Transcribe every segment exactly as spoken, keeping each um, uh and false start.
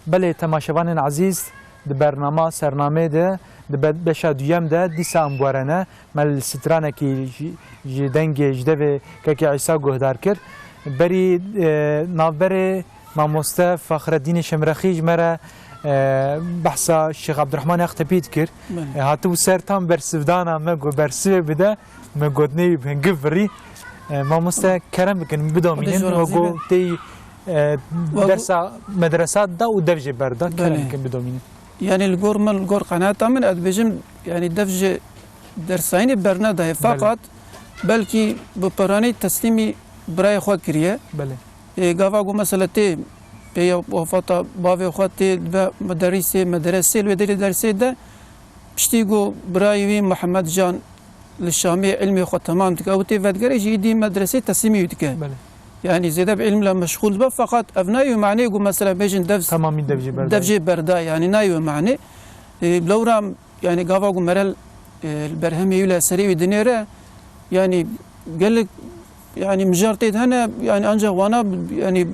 Belê, temaşevanên ezîz, di bernama Sernamê de, di be-, beşa duyem de dîsa em werene. Me li stranekî ji, ji dengê ji devê Kekê Îsa guhdar kir. Berî, e, navberê mamoste Fexreddînê Şemrexî ji me re, e, behsa Şêx Ebdurehmanê Aqtepî dikir. Belê. E, hatibû ser tam bersivdana me, got bersivê bide, me got neyê bi hingiv virî. E, mamoste, kerem bikin, bidomînin. Xwedê ji we razî be. Got tê, e, Wa gu- dersa medresa da û dev jê berda. Kerem Belê. Bikin, bidomînin. Yani li gor min, li gor qenaeta min, ez dibêjim, yani dev ji dersayînê bernedaye. Belê. Feqat belkî bi piranî teslîmî birayê xwe kiriye. Belê. E, gava ku mesela tê pê wefata bavê xwe tê dibe muderrîsê, medresê, li wê derê dersê de piştî ku birayê wî Mihemed Can li Şamê ilmê xwe temam dike, ew tê vedigere jî îdî medresê teslîmî wî dike. Belê. Yani zêde bi ilm le meşxûl dibe, feqat ev nayê manê ku mesela bêjin dev, Tamamî dev jê berda. Dev jê berda, yani nayê manê. E, lewra yani gava ku merel, e, li berhemê wî le serê wî dinêre, yani gelek, yani mijar tê de hene, yani ancak wana, yani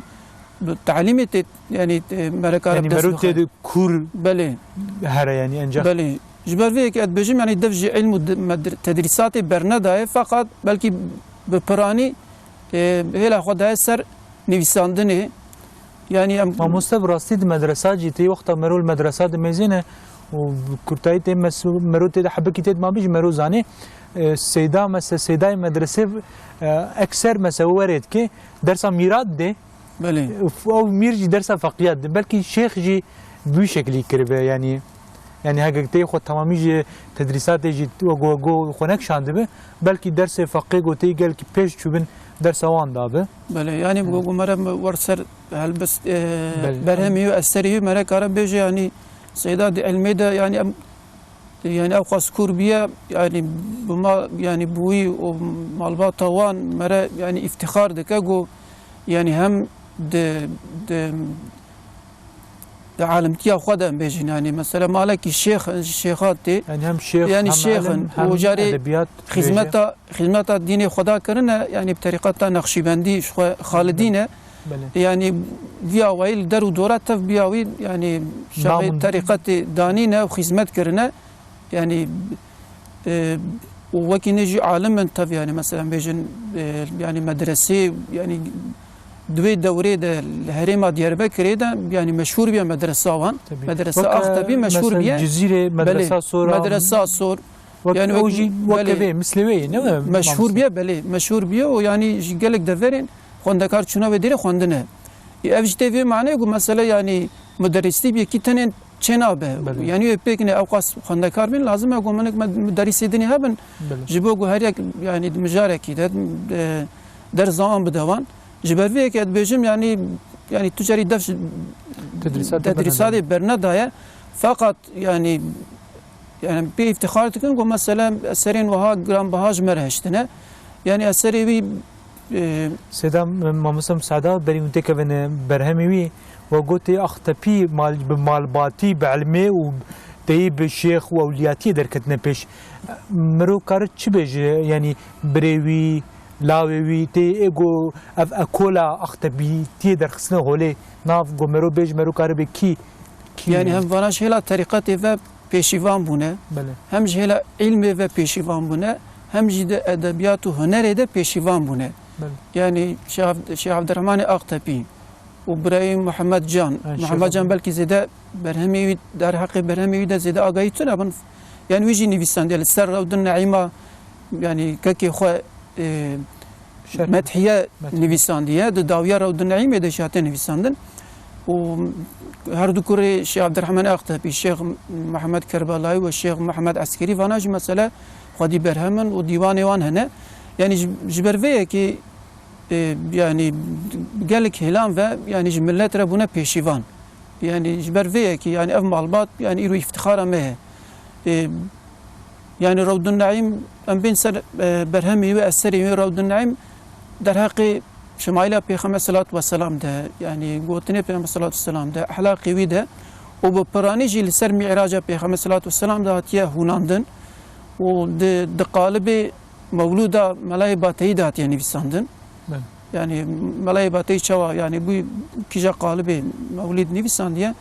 bi talîmê tê, yani, e, mere kare Yani bi dest mero bixe. Tê de kûr Belê. Here yani ancak. Belê. Ji ber vê yekê ez dibêjim, yani dev ji ilm û di-, medr-, tedrîsatê bernedaye, feqat belkî bi piranî, e, hêla xwe daye ser nivîsandinê. Yani em Mamoste, bi rastî di medresa jî tê wexta mero li medresa dimêzêne û bi kurtayî tê mes-, mero tê de hebikî tê dimabî ji mero zanê. E, Seyda mese-, Seydayê medresê, e, ekser mese werê dike, dersa mîra didê. Belê. Ew mîr jî dersa feqîya dide. Belkî şêx jî bi wî şeklî kiribe, yanî, yanî heke tê xwe temamî ji tedrîsatê jî wego, wego xwe nekişandibe, belkî dersê feqê ku tê gelkî pêş çûbin dersa wan dabe. Belê, yanî Evet. Ku me re wer ser helbest, e, Belê. Berhemî û eserî wî me re kare bêje, yanî Seyda di ilmê de, yanî em Yani ew qas kûr bûye, yani bi ma-, yani bi wî û malbata wan me re yani îftixar dike ku yani hem di, di, di alimtiya xwe de em bêjin, yani mesela malekî şêx, şêxa tê. Yani hem şêx, Yani hem şêx in. Ilim, hem Û carê edebiyat, xizmeta, xizmeta dînê Xweda kirine, yani bi terîqeta Nexşîbendî ji xwe Xalidî ne. Belê. Yani vî awayî li der û dora tev bîya wî, yani şaxê Namûn. Terîqetê danîne û xizmet kirine. Yani, e, û wekî ne jî alim in tev, yani, mesela, bêjin, e, yani, medresê, yani, di wê dewrê de li herêma Diyarbekirê de, yani, meşhûr bûye medresa wan. Tabii. Medresa Wek, Axtebî meşhûr mesela, bûye. Cizîrê, Belê, medresa Sor an. Medresa Sor. Wek Yani, ew wek, jî wek belê. Evê, mislê wê ye, ne mi, Meşhûr mamoste? Bûye, belê, meşhûr bûye û, yani, ji gelek deverên xwendekar çûne wê derê xwendine. Ev jî tê vê maneyê ku, mesela, yani, muderrîsî bûye kî tenê çênabe. Belê. Yanî wê pêk ne ew qas xwendekar bin, lazim e ku minik me-, muderrîsê dinê hebin. Belê. Ji bo ku her yek, yanî di mijarekî de, e, dersa wan bide wan. Ji ber vê yekê ez dibêjim, yanî, yanî tu carî dev Tedrîsatê tedrîsatê bernedaye. Bernedaye. Feqat, yanî, yanî pê îftixar dikin ku mesela eserên wiha giranbiha ji me re hiştine. Yanî eserê wî, e, Sêda, mamoste Musada, berî hûn têkevin berhemê wî, we gotê Axtepî mal, bi malbatî, bi ilmê û teyî bi şêx û ewliyatiyê derketine pêş. Mirov kare çi bêje, yanî birê wî, lawê wî, tê ê go ev ekola Axtepîtiyê derxistine holê, nav go mero bêj, mero kare bê kî, kî Yani wî? Hem vana ji hêla terîqetê ve pêşîvan bûne, Belê. Hem ji hêla îlmê ve pêşîvan bûne, hem jî di edebiyat û hunerê de pêşîvan bûne. Belê. Yani Şêx Abd-, Şêx Abdurrahmanê Aqtepî û birayê Muhammed Can. Ha, Şêx Muhammed Can Abd- belkî zêde berhemê wî, derheqê berhemê wî de zêde agahî tune bin. Yani wî jî nivîsandiye li ser Rewdin Neîma, yani kekê xwe, e, Şerh. Methiye Methiye. Nivîsandiye, di dawiya Rewdin Neîmê de jî hate nivîsandin. Û her du kurê Şêx Abdurrahman Aqtepî, Şêx Mihemed Kerbelayî û Şêx Mihemed Eskerî, vana jî mesela xwedî berhem in û dîwanê wan hene. Yani ji, ji ber vê yekê, e, yani gelek hêlan ve, yani ji millet re bûne pêşîvan. Yani ji ber vê yekê, yani ev malbat, yani îro îftixara me ye. E, Yani Rewdun Neîm, em bên ser, e, berhemê wê, eserê wê. Rewdun Neîm derheqê şemaîla Pêxember selatu weselam de, yani gotinê Pêxember selatu weselam de, ehlaqê wî de û bi piranî jî li ser Mîraca Pêxember selatu weselam de hatiye hûnandin û di, di qalibê mewlûda Melayê Bateyî de hatiye nivîsandin. Belê. Yani Melayê Bateyî çawa, yani bû kîja qalibê mewlîd nivîsandiye.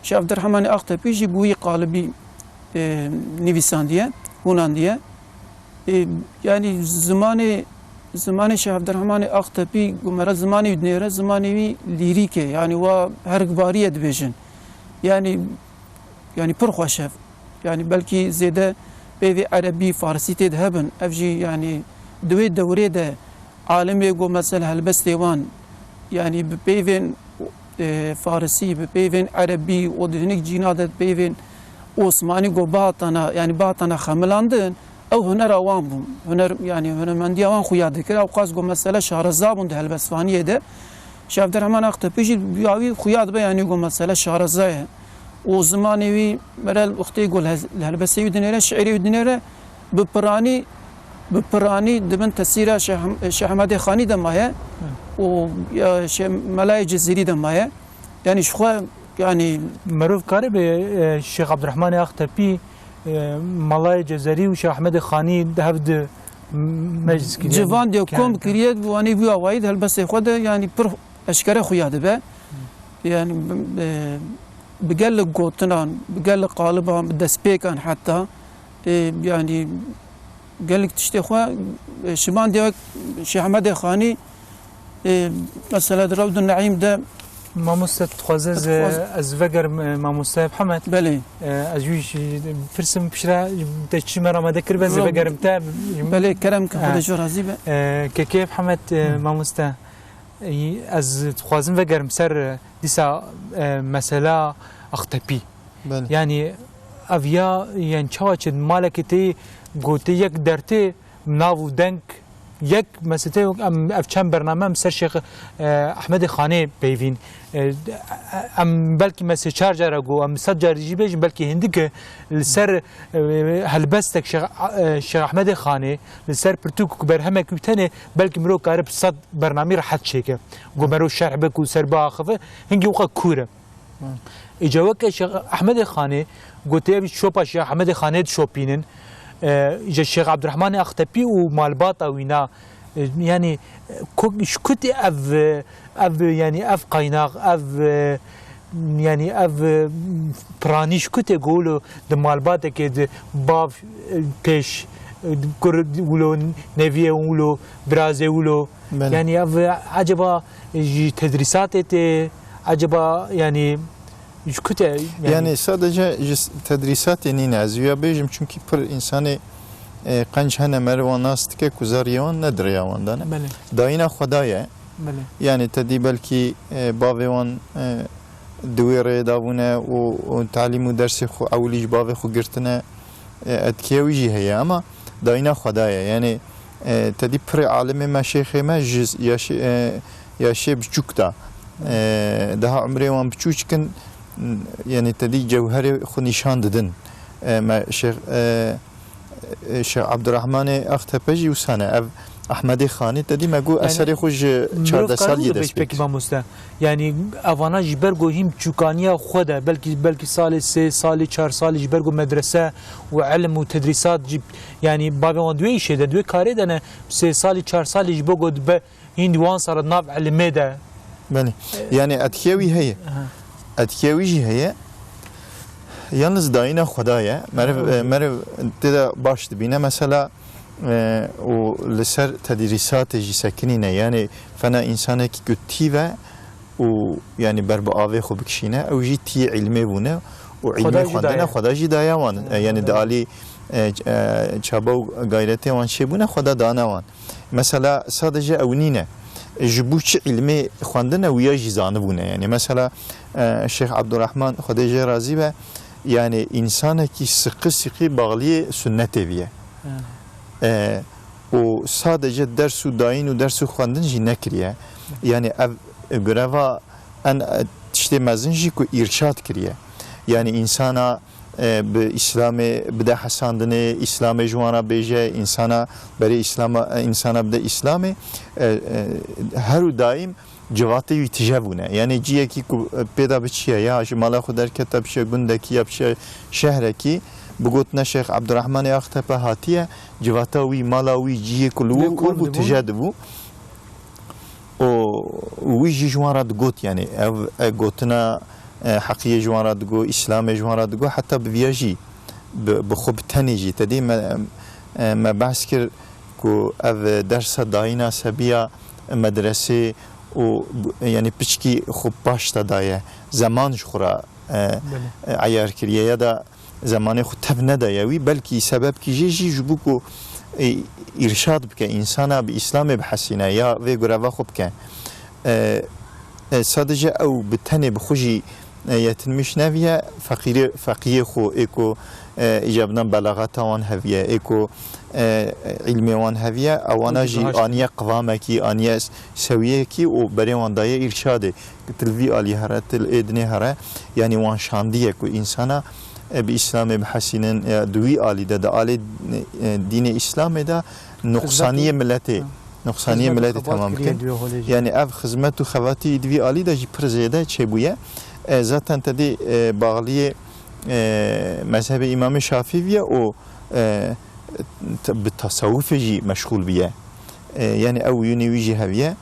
Şêx Evdirhemanê Aqtepî jî bi wî qalibî, e, nivîsandiye, hûnandiye. E, yanî zimanê, zimanê Şêx Evdirhemanê Aqtepî, ku me re zimanê wî dinêre, zimanê wî lîrîk e, yanî wa herikbarî ye dibêjin. Yanî, yanî pir xweş e. Yanî belkî zêde peyvê erebî, farisî tê de hebin. Ev jî yanî di wê dewrê de alimê ku mesela helbestê wan, yanî bi peyvên, e, farisî, bi peyvên erebî û di hinek cîna de peyvên osmanî ku bihatana, yanî bihatana xemilandin, ew hunera wan bûn. Huner, yanî hunermendiya wan xuya dikir. Ew qas ku mesele şareza bûn di helbestvaniyê de. Şêx Evdirehman Aqtepî jî ya wî xuya dibe, yanî ku mesele şareza ye. Û zimanê wî, mere wextê ku li hez-, li helbestê wî dinêre, şiirê wî dinêre, bi piranî, bi piranî di bin tesîra Şêx Hem-, Şêx Ehmedê Xanî de maye û, ya, Şêx Melayê Cizîrî de maye. Yanî ji xwe, yanî Merov karibe, e, Şêx Abdurrahmanê Aqtepî, e, Melayê Cezerî û Şêx Ehmedê Xanî di hev di meclis kiriye. Civan diye kom kiriye, wanî vî awayî di helbestê xwe de, yanî pir eşkere xuya dibe. Yanî, e, bi gelek gotinan, bi gelek qaliban, bi destpêkan heta, e, yanî gelek tiştê xwe, e, şibandiye wek Şêx Ehmedê Xanî, e, mesela di Rewdun Neîm de. Mamoste, dixwaze ez, Dixwaz- ez vegerim, e, mamoste Hemed. Belê. E, ez wî jî pirsim piştre te çi me ramade kiribe, ez Rab- vegerim te. Belê, kerem ke, Ha. Xwedê ji razî be. E, kekê Hemed, e, Hı. mamoste. Ey, ez dixwazim vegerim ser, e, dîsa, e, mesela Aqtepî. Belê. Yanî ev ya, yanî çawa çi malekê te gotê yek dertê nav û deng yek mesele te yok, em ev çend bername em ser Şêx, e, Ehmedê Xanê peyvîn. E, em belkî me sê çar cara got, em sed car jî bêjin, belkî hindike li ser, e, helbestek Şêx, e, Şêx Ehmedê Xanê, li ser pirtûk û berhemek wî tenê belkî mirov kare bi sed bernamî rehet çêke. Ku mero şerh be ku ser biaxive, hingî wixwe kûr e. Îca weke Şêx Ehmedê Xanê gotiye, vî şopa Şêx Ehmedê Xanê dişopînin. E, îca Şêx Abdurrahmanê Axtepî û malbata wîna, e, yanî, e, ku, ji ku tê ev, ev, yanî ev qaynax, ev, e, yanî ev, e, piranî ji ku tê ku wilo di malbatekê di bav, e, pêş, e, kur wilo neviyê wilo birazê wilo. Belê. Yanî ev, e, acaba ji tedrîsatê tê, acaba yanî ji ku tê, yanî Yanî sadece ji s-, tedrîsatê nîne, ez wiya bêjim, çunkî pir însanê, e, qenc hene merivan nas dike ku zariyê wan ne di rêya wan de ne. Belê. Dayîna Xweda ye. Belê. Yanî te dî belkî, e, bavê wan, e, di wê rêyê dabûne û, û talîm û dersê xwe ewilî ji bavê xwe girtine, e, etkê wî jî heye, ama dayîna Xweda ye. Yanî, e, te dî pirê alimê me, şêxê me ji ya şê-, e, ya şê biçûk da. E, daha umrê wan biçûçik in, yanî te dî cewherê xwe nîşan didin. E, me şêx, e, e, Şêx Abdurrahmanê Axtepe jî wisa ne. Ev Ehmedê Xanî te dî me got Yanî eserê xwe ji mirov çardeh kare saliyê wilo dest pê pêk kir. Mamoste. Yanî evana ji ber ku hîn çûkaniya xwe de, belkî, belkî salê sê, salê çar salî ji ber ku medrese û ilim û tedrîsat jî, yanî bavê wan di wê îşê de, di wê karê de ne, sê salî, çar salî ji bo ku dibe hîn di wan sala di nav ilimê de. Belê. E, Yanî etkê wî heye. Aha. Etkê wî jî heye. Yalnız dayîna Xweda ye. Meriv, Ha, e, okey. meriv tê de baş dibîne. Mesela, e, û li ser tedrîsatê jî sekinîne. Yanî fena însanekî ku tî ve û yanî ber bi avê xwe bikişîne, ew jî tî îlmê bûne û Xweda îlmê jî xwendine daye. Xweda jî daye wan. Hı, E, yanî di Xweda. alî, e, ç-, e, çaba û gayretê wan çêbûne, Xweda dane wan. Mesela sadece ew nîne. Ji bo çi îlmê xwendine, wiya jî zanibûne. Yanî mesela, e, Şêx Abdurrahman, Xwedê jê razî be, yanî însanekî siqî siqî baxliyê sunnetê bîye. Hı. E, û sadece ders û dayîn û ders û xwendin jî nekiriye. Yanî ev greva en, e, tiştê mezin jî ku îrşad kiriye. Yanî însana, e, bi Îslamê bide hesandinê, Îslamê ji wan re bêje, însana berê Îslama, e, însana bide Îslamê, e, e, her û daîm civatê wî tije bûne. Yanî ciyekî ku, e, pê de biçiye, ya ji mala xwe derkete biçiye gundekî ya biçiye şehrekî, bigotine Şêx Ebdurehmanê Axtepe hatiye, civata wî, mala wî, ciyê ku li wir bû, tije dibû. û wî jî ji wan re digot, yanî ev, e, gotina, e, heqiyê ji wan re digo, Îslamê ji wan re digo, heta bi viya jî, bi, bi xwe bi tenê jî. Te dî me, e, me behs kir ku ev dersa dayîna sebiya medresê û, yanî piçkî xwe paş te daye. Zeman ji xwe re, e, Belê. e, eyar kiriye ya da zemanê xwe tev nedaye wî, belkî sebebkî jê jî ji bo ku, e, îrşad bike, însana bi Îslamê bihesîne ya vê gureva xwe bike. E, e, sadece ew bi tenê bi xwe jî, e, yetinmiş neviye, feqîrê, feqiyê xwe ê ku, e, îcabidan belaxeta wan heviye, ê ku, e, îlmê wan heviye, ewana Wî jî bihaşt. aniye qivamekî, aniye s-, sewiyekî û berê wan daye îrşadê. Til vî alî here, til ê dinê here, yanî wan şandiye ku însana, e, bi Îslamê bihesînin, e, di wî alî de, di alê, e, dînê Îslamê de nuqsaniyê Xizmet û miletê, Ha. nuqsaniyê Xizmet û miletê xebat temam kiriye bikin. Diwê holê jî. Yanî ev xizmet û xebatî di vî alî de jî pir zêde çêbûye. E, zaten te dî, e, bağliyê, e, mezhebê Îmamê Şafî viye û, e, t-, bi tasawufê jî meşxûl biye. E, yanî ew yûnê wî jî heviye.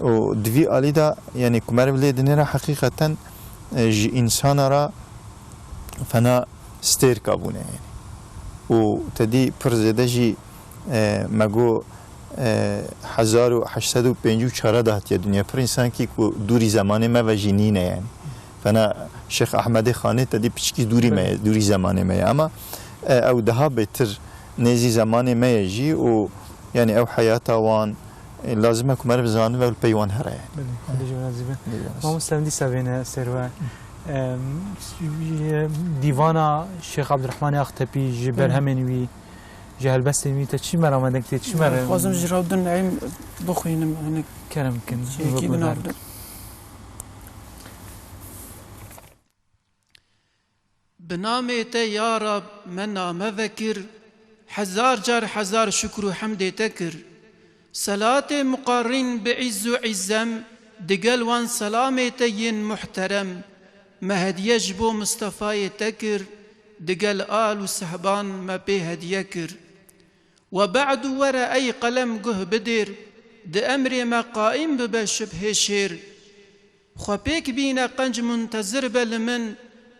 Û di vî alî de, yanî ku meriv lê dinêre heqîqeten, e, ji însana re fena stêrka bûne, yanî. Û te dî pir zêde jî, e, me got, e, hezar û heşt sed û pêncî û çar de hatiye dinya. Pir însankî ku dûrî zemanê me ve jî nîne, yanî. Fena Şêx Ehmedê Xanê te dî piçkî dûrî me ye, Belê. dûrî zemanê me ye. Ama, e, ew daha bêtir nêzî zemanê me ye jî û, yanî, ew heyata wan, e, lazim e ku meriv zanibe û li pey wan here, yanî. Belê, Xwedê ji we razî be. Belê, razî. Mamoste, em dîsa vêne ser we. Em, dîvana Şêx Abdurrahmanê Axtepî ji Belê. berhemên wî, ji helbestên wî te çi merame deng tê, çi mere- Dixwazim ji Rawdin Neîm bixwînim, hinek Kerem bikin, çiyekî wek din bidar. Arde. Bi namê te ya Rab me name vekir, hezar car hezar şukr û hemdê te kir. Selatê muqarrîn bi îzz û îzzem, digel wan selamê te yên muhterem, me hediye ji bo Mistefayê te kir, digel al û sehban me pê hediye kir. We be'd û were ey qelem guh bidêr, di emrê me qaîm bibe şibhê şêr. Xwe pêk bîne qenc muntezir be li min,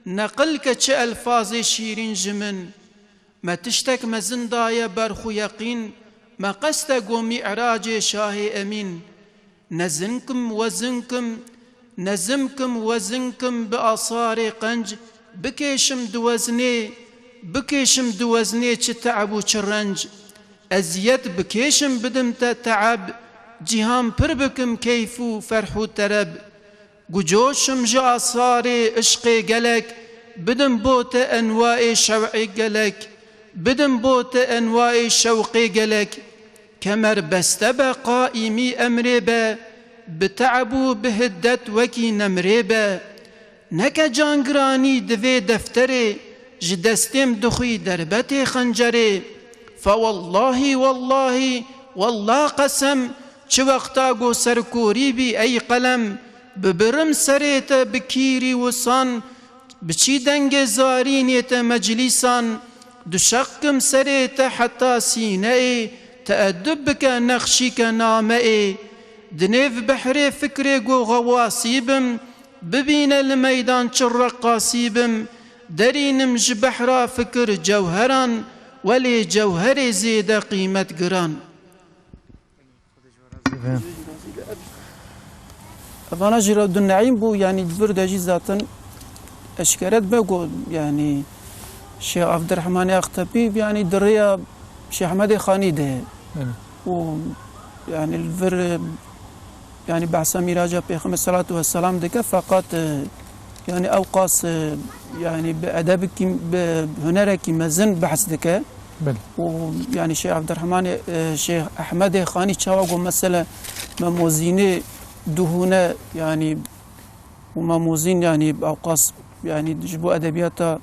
neqil ke çi elfazê şîrîn ji min. Me tiştek mezin daye ber xwe yeqîn, me qeste go mî'racê şahê emîn. Nezin kim, wezin kim, nezim kim, wezin kim bi asarê qenc, bikêşim di weznê, bikêşim di weznê çi te'b û çi renc. Eziyet bikêşim bidim te te'b, cîhan pir bikim keyf û ferh û tereb. Gucoşim ji asarê işqê gelek, bidim bo te enwaê şewqê gelek, bidim bo te enwaê şewqê gelek. Kemer beste be qaîmî emrê be, bi te'b û bi hiddet wekî nemrê be. Neke cangiranî di vê defterê, ji destêm dixwî derbetê xencerê. Fe wellahî, wellahî, wellah qesem, çi wexta go serkorî bî ey qelem, bibirim serê te bi kîrî wisan, biçî dengê zarînê te meclîsan, duşeqkim serê te heta sîneyê, teedub bike nexşîke nameyê. Di nêv behrê fikrê go xewasî bim, bibîne li meydan çi reqasî bim, derînim ji behra fikir cewheran, welê cewherê zêde qîmet giran. Evana jî re du neîm bû, yanî di vir de jî zaten eşkere dibe ku, yanî Şêx Evdirehmanê Axtepî, yanî di rêya Şêx Ehmedê Xanî de ye. Evet. Û, yanî li vir, yanî behsa mîraca Pêxember selatu vesselam dike, feqet, e, yanî ew qas, e, yanî bi edebekî, bi hunerekî mezin behs dike. Belê. Û yanî Şêx Evdirehmanê, e, Şêx Ehmedê Xanî çawa got, mesela Memozînê duhûne, yanî û Memozîn, yanî ew qas, yanî ji bo edebiyata,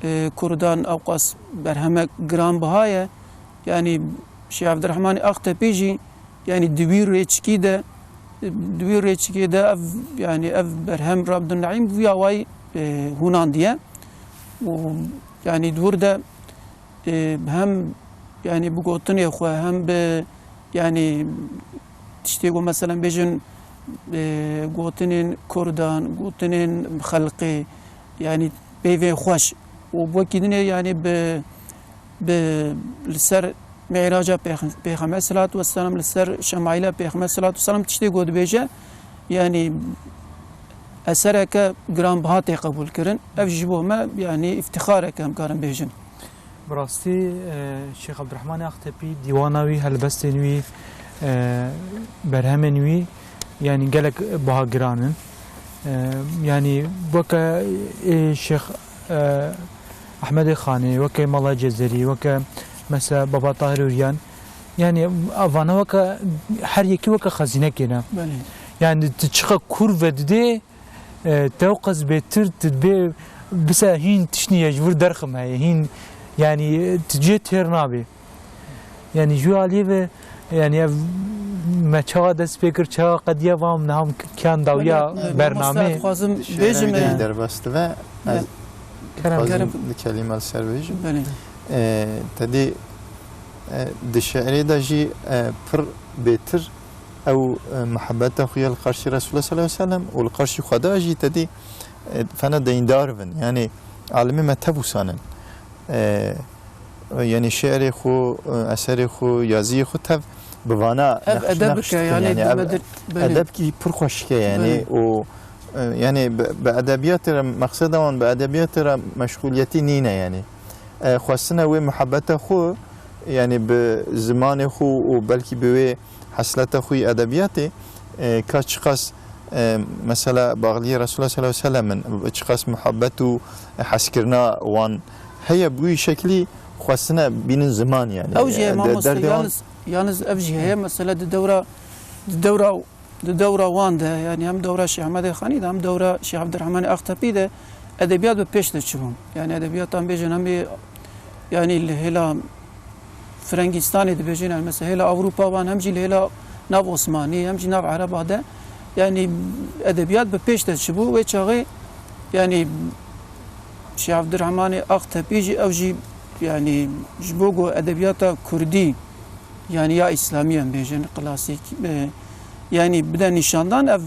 e, kurdan ew qas berhemek giranbiha ye. Yanî Şêx Evdirehmanê Axtepî jî, yanî di wî rêçikî de, di wî rêçikê de ev, yanî ev berhem Rabdun Neîm vî awayî, e, hûnandiye. Û yanî di wir de, e, hem, yanî bi gotinê xwe, hem bi, yanî tiştê ku, meselen, bêjin, e, gotinên Kurdan, gotinên xelqê, yanî peyvên xweş û wekî dinê, yanî bi, bi, li ser Mi'raca Pêx-, Pêxember salatu vesselam, li ser Şemaîla Pêxember salatu vesselam tiştê ku dibêje, yanî esereke giranbiha tê qebûlkirin. Ev jî bo me, yanî îftixareke em karin bêjin. Bi rastî, e, Şêx Ebdurehmanê Aqtepî, dîwana wî, helbestên wî, e, berhemên wî, yanî gelek baha giran in. E, yanî weke, e, Şêx, e, Ehmedê Xanê, weke Mala Cezerî, weke mesela Baba Tahir Uryan, yanî vana weke her yekî weke xezînekê ne. Belê. Yanî tu çiqa kûr vedidê, e, te ew qas bêtir tu dibê bise hîn tiştî ye ji vir derxime ye, hîn, yanî, e, tu cê têr nabê. Yanî ji wê aliyê ve, yanî ev me çawa dest pê kir, çawa qediya, va em niha em kiyan dawiya Belê, e, bernamê. Mamoste, dixwazim Di bêjim, şêrê e, derbas dibe, ez Kerem. dixwazim Kerem. di kelîme li ser bêjim. Belê. E, te dî, e, di şêrê de jî, e, pir bêtir ew, e, muhebbeta xwe ya li qarşî Resulullah sallallahu aleyhi ve sellem û li qarşî Xweda jî te dî, e, fena deyndar bin. Yanî alimê me tev wisa nin. E, yanî şêrê xwe, e, eserê xwe, yaziyê xwe tev bi vana Ev nexş-, edeb nexş bike, dikin. yanî Yanî ev dimedir-, belê. edeb kî pir xweşik e, yanî Belê. û, e, yanî bi, bi edebiyatê re, meqseda wan bi edebiyatê re meşxuliyetî nîne, yanî. E, xwestine wê muhebbeta xwe, yanî bi zimanê xwe û belkî bi wê hesleta xwe yî edebiyatê, e, ka çiqas, e, mesela, baxliyê Resulullah sallallahu aleyhi ve sellem in, çiqas muhabbet û hezkirina wan heye, bi wî şeklî xwestine bînin ziman, yanî. Ew jî heye, E, de-, mamoste, derdê wan yalnız, yalnız ev jî heye, mesela, di dewra, di dewra, di dewra wan de, yanî hem dewra Şêx Ehmedê Xanî de, hem dewra Şêx Ebdurehmanê Aqtepî de edebiyat bi pêş de çibû. Yanî edebiyatan bêjin hem ê, yanî li hêla Firengîstanê dibêjin, yanî mesela hêla Ewropa wan, hem jî li hêla nav Osmanî, hem jî nav Ereba de, yanî edebiyat bi pêş de çibû. Wê çaxê, yanî Şêx Evdirehmanê Aqtepî jî, ew jî, yanî ji bo ku edebiyata kurdî, yanî ya îslamî em bêjin, klasîk, e, yanî bide nîşandan, ev,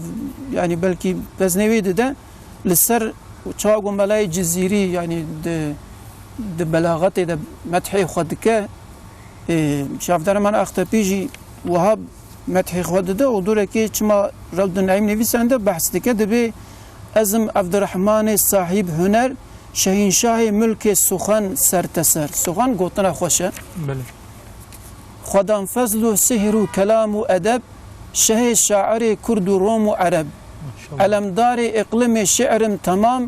yanî belkî veznê wê dide, li ser çawa ku Melayê Cizîrî, yanî di, di belaxetê de methê xwe dike, ê, Şêx Evdirehman Aqtepî jî wiha methê xwe dide û durekê çima Rewdun Neîm nivîsande behs dike, dibê: Ez im Evdirehmanê sahîb huner, şehînşahê milkê suxan serteser. Suxan gotina xweş e. Belê. Xwedan fezl û sihr û kelam û edeb, şehê şairê kurd û rom û ereb. Maşallah. Elemdarê îqlimê şi'rim temam,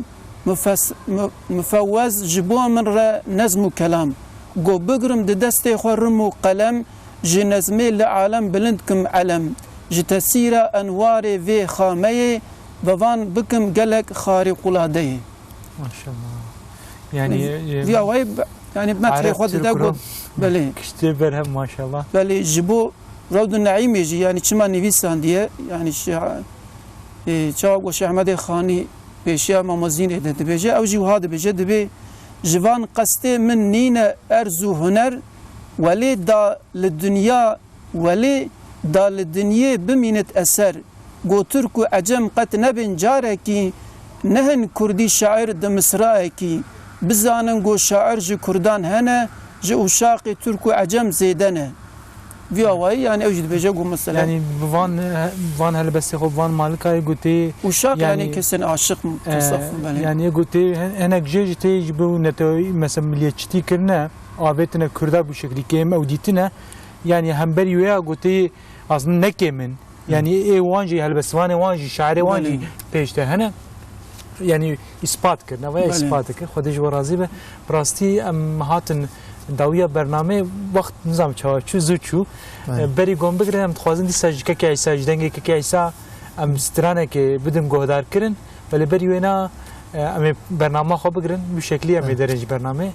mufes-, mu-, mufewwez ji bo min re nezm û kelam. Go bigrim di destê xwe rim û qelem, ji nezmê li alem bilind kim elem. Ji tesîra enwarê vê xameyê, bi van bikim gelek xarîqûladeyê. Maşallah. Yani, e, Vî awayî, yani, metrê Arap, xwe dide Türk, got, Rom. Belê. Kiştê berhem, maşallah. Belê, ji bo Rewdun Neîmê jî, yani, çima nivîsandiye, yani, şi-, e, çawa ku Şêx Ehmedê Xanî pêşiya Mamozînê de dibêje, ew jî wiha dibêje, dibê: Ji van qestê min nîne erz û huner, welê da li dinya, welê da li dinyê bimînit eser. Go Tirk û Ecem qet nebin carekî, nehin Kurdî şair di misraekî. Bizanin go şair ji Kurdan hene, ji ûşaqê Tirk û Ecem zêde ne. Vî awayî, yani, ew jî dibêje go mesela. Yani, bi van, van helbestê xwe, bi van malikayê gotê, Uşak, yani, yani, kesên aşiq, e, tasavvuf, belê. Yani, gotê, hin-, hinek jê jî tê ji bo neteweyî, mesela, milliyetçîtî kirine, avêtine Kurda bu şeklî kêm ew dîtine. Yani, hemberî wê ya gotê, aslında ne kêm in. Yani, ê wan jî, helbestvanê wan jî, şairê wan jî Belê. pêş de hene. Yani, îspat kirine, veya Belê. îspat dike. Xwedê ji we razî be. Bi rastî em hatin dawiya bernameyê, wext nizam çawa çû, zû çû. Belê. E, berî gom bigire, em dixwazin dîsa ji Keke Eysa, ji dengê Keke Eysa em stranekê bidin guhdar kirin. Belê berî wêna, e, em ê bernama xwe bigirin, bi şeklî em ê Belê. derin ji bernamê.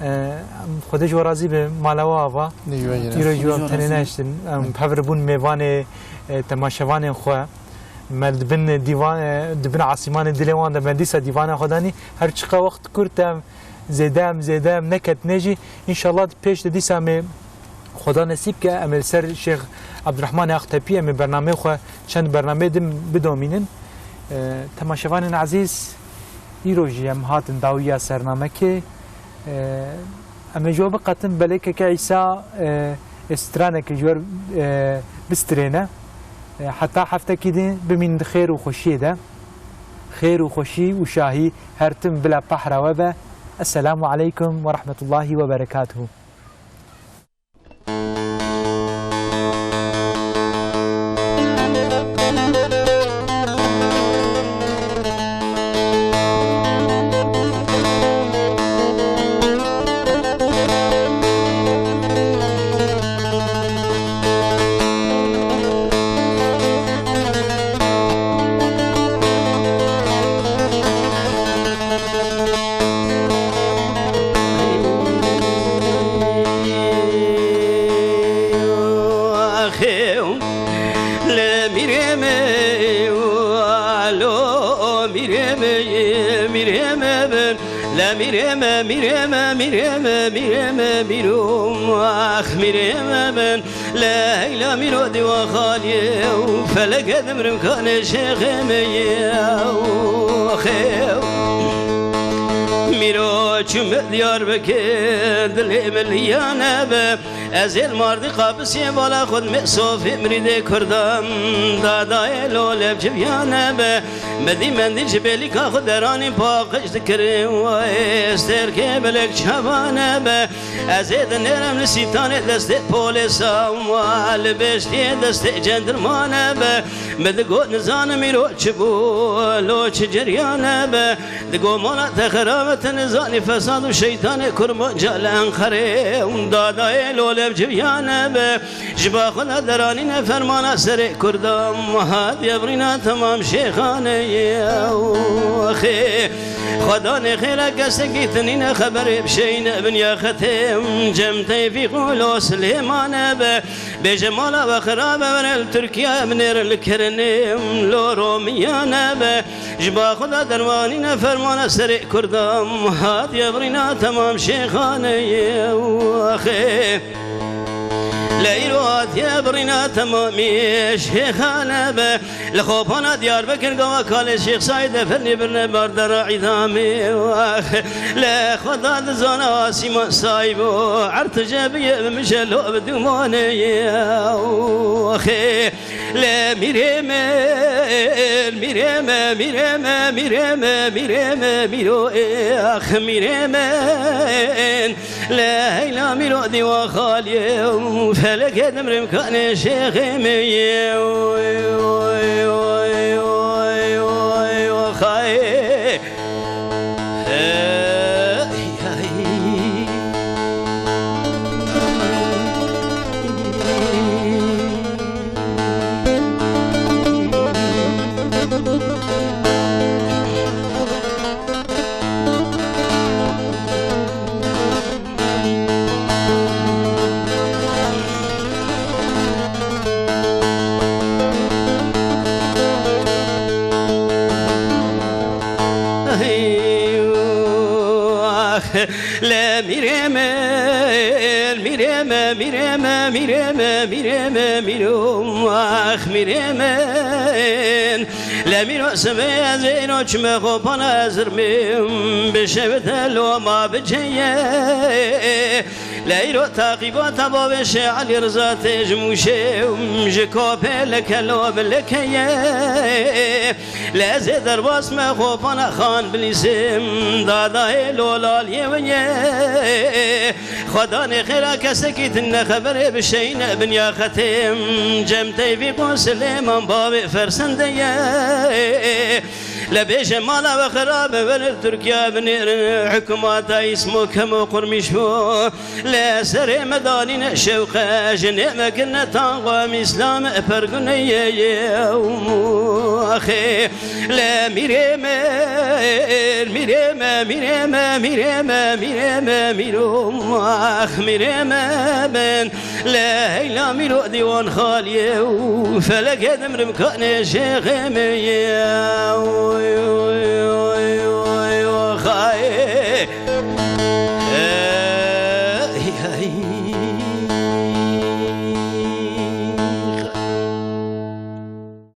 E, em Xwedê ji we razî be, mala we ava. Dê ji we yî re. Îro ji we Xwedê ji we tenê razî be. nehiştin. Em Belê. bi hev re bûn mêvanê, e, temaşevanên xwe. Me li bin dîvan, e, di bin asîmanê dilê wan de me dîsa dîvana xwe danî. Her çiqa wext kurt em zêde em zêde em neketine jî. Înşallah pêş de dîsa em ê Xweda nesîb ke em ê li ser Şêx Ebdurehmanê Aqtepî em ê bernameyê xwe çend bernameyê din bidomînin. E, temaşevanên ezîz, îro jî em hatin dawiya sernamekê. E, em ê ji we biqetin belê keke Îsa, e, ê stranekê ji we, e, bistrêne. E, heta heftekî din bimînin di xêr û xweşiyê de. Xêr û xweşî û şahî her tim bila pehra we be. Esselamu aleykum ve rahmetullahi ve berekatuhu. Axê, le mîrê me, alo, mîrê me, mîrê me bin. Le mîrê me, mîrê me, mîrê me, mîrê me, mîro, ax mîrê me bin. Le heyla mîro dîwa xaliyê û feleke dimrim kanê şêxê me ye. Axê, mîro çûme Diyarbekir dilê min liyane be. Ez ê li Mardî qapisiyê bala xwe dimê sofê mirîdê Kurdan. Dadayê lolê bi civiyane be. Midî mendî ji bêlîka xwe deranî paqij dikirin. Wê stêrkê belek çavane be. Ez ê dinêrim li sîtanê destê polêsa. Wa li bêştiyê destê cendirmane be. Min digot nizanim îro çi bû, lo çi ceryan hebe. Digot mala te xerab e, te nizanî fesad û şeytanê kurmanca li Enqerê û dadayê lo lev civiyan hebe. Ji ba xwe de deranîne fermana serê Kurdan, hatiye birîna temam şêxaneyê. Xê, Xwedanê xêre kesekî tinîne xeberê bişeyne binya xetê, Cem Tevfîq û lo Silêman hebe. Bêje mala we xirab e, were li Tirkiye binêrin li kirinê, lo romiyan hebe. Ji ba xwe de derwanîne fermana serê Kurdan, hatiye birîna temam şêxaneyê. Axê, le îro hatiye birîna temamî şêxan hebe. Li Xopana Diyarbekir gava kalê Şêx Saîd Efendî birine bardera îdamê. Ax, le Xweda dizana asîman sahîb o, erd tije biye, bimişe lo bi dumanê ye. Axê, le mîrê min, mîrê me, mîrê me, mîrê me, mîrê me, mîro ê, ax mîrê min. Le heyla mîro dîwa xaliyê û felekê dimrim kanê şêxê me ye. Oy, oy, oy, oy, oy, oy, oy, oy, oy, oy, oy. Hey, hey. Le mîrê min, mîrê me, mîrê me, mîrê me, mîrê me, mîro, ax mîrê min. Le mîro sibê ez êro çime xopana ez zirmêm, bi şevite loma biceye. Le îro taqîbata bavê Şê Elî Riza tê ji Mûşê, ji Kopê leke lo bi lekeye. Le ez ê derbas me xopana xan bilîsêm, dadayê lolaliyê we ye. Xwedanê xêra kesekî tune xeberê bişeyne binya xetêm, Cem Tevfîq û Silêman bavê fersende ye. Le bêje mala we xirab e, were li Tirkiye binêrin, hikûmata Îsmo kemo qurmîş bû. Le serê me danîne şewqe, jinê me kirine tango, em Îslam e pergune ye, ye, axê. Le mîrê me, mîrê me, mîrê me, mîrê me, mîrê me, mîro, ax mîrê me bin. Le heyla mîro dîwan xaliyê û felekê dimrim kanê şêxê me ye. Oy, oy, oy.